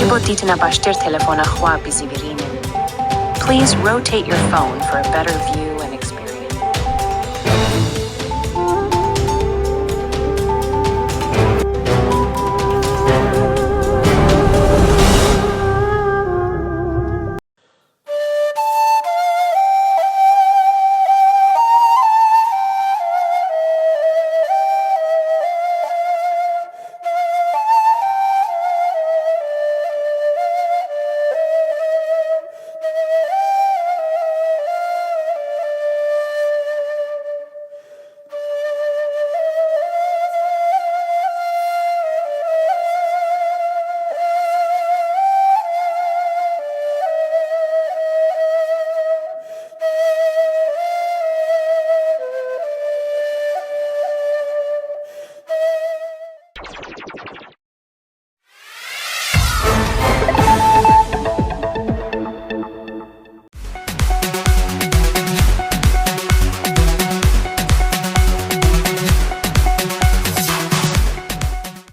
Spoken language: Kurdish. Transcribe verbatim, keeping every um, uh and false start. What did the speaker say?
Ji bo dîtina baştir telefona xwe bizîvirînin. Please rotate your phone for a better view and experience.